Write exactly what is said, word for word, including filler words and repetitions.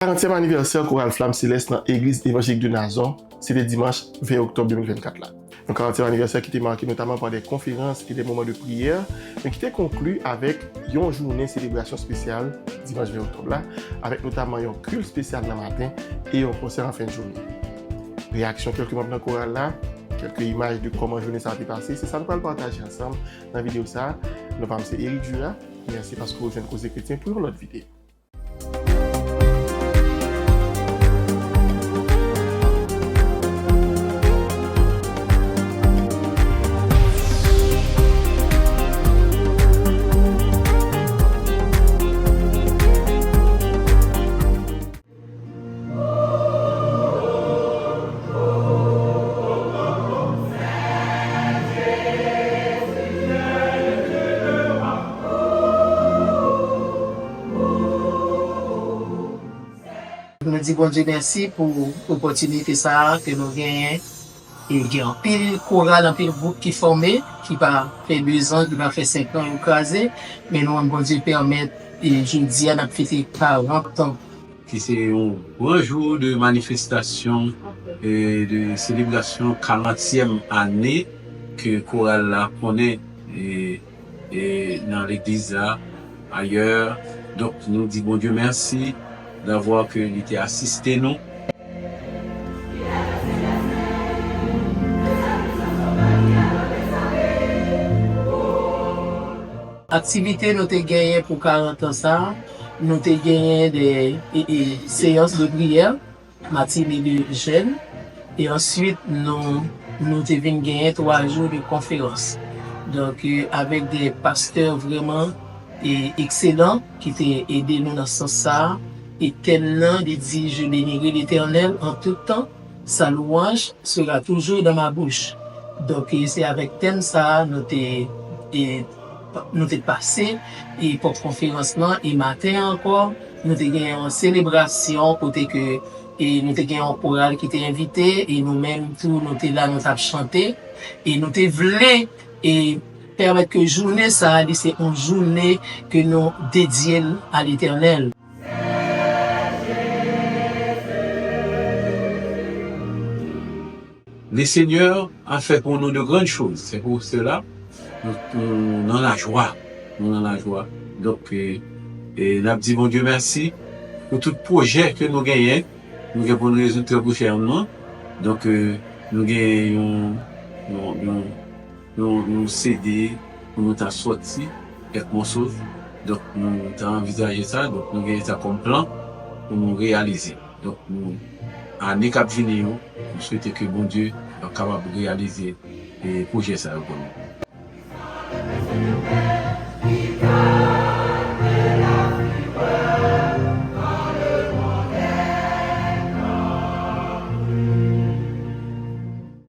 Karantyèm anivèsè Koral Flamme Céleste nan Egliz Evanjelik de Nazon, se te dimanch ven oktòb de mil vennkat la. Yon karantyèm anivèsè ki te make notaman pa de konferans e de moman de priyè, men ki te konkli avèk yon jounen selebrasyon espesyal dimanch ven oktòb la, avèk notaman yon kilt espesyal nan maten e yon konsè an fen de jounen. Reyaksyon kèlke manm nan koral la, kèlke imaj de kòman jounen sa a te pase, se sa nou pral pataje ansanm nan videyo sa a. Non pa m se Eric Jura. Mèsi paske w jwenn Koze Kretyen pou yon lòt videyo. Nou di Bondye mèsi pou opòtinite sa a ke nou genyen. E gen anpil koral, anpil gwoup ki fòme, ki pa fè dezan, ki pa fè senktan yo kraze, men nou menm Bondye pèmèt, e jodi a n ap fete karant an. Ki se yon gran jou de manifestasyon e de selebrasyon karantyèm ane ke koral la konnen e, e nan legliz la, ayè. Donk, nou di Bondye mèsi davwa ke li te asiste nou. Aktivite nou te genyen pou karant an sa, nou te genyen de e, e, seyans de priyè, matine de jèn, e answit nou, nou te vin genyen twa jou de konferans. Donk, e, avèk de pastè vrèman e, ekselan ki te ede nou nan sans sa a. E tèm nan, li di, Je bénirai l'Éternel en tout temps, sa louange sera toujours dans ma bouche. Donk, e, se avèk tèm sa a nou te, e, nou te pase e pòt konferans lan, e maten an ankò, nou te gen yon selebrasyon kote ke, e, nou te gen yon koral ki te envite, e nou menm tou, nou te la, nou t ap chante, e nou te vle, e, pèmèt ke jounen sa a, li se yon jounen ke nou dedye l a Letènèl. Le Seigneur a fait pour nous de grandes choses. C'est pour cela nous, nous, nous dans la joie. Nous dans la joie. Donk, e, e n ap di Bondye mèsi pou tout pwojè ke nou genyen. Nou gen pou n rezoud trè pwochènman. Donk, e, nou gen yon, yon, yon, yon, yon C D pou nou ta sòti kèk moso. Donk, nou ta anvizaje sa. Donk, nou gen sa kòm plan pou nou reyalize. Donk, nou, ane k ap vini yo, nou swete ke Bondye ap kapab reyalize, e, pwojè sa yo pou nou.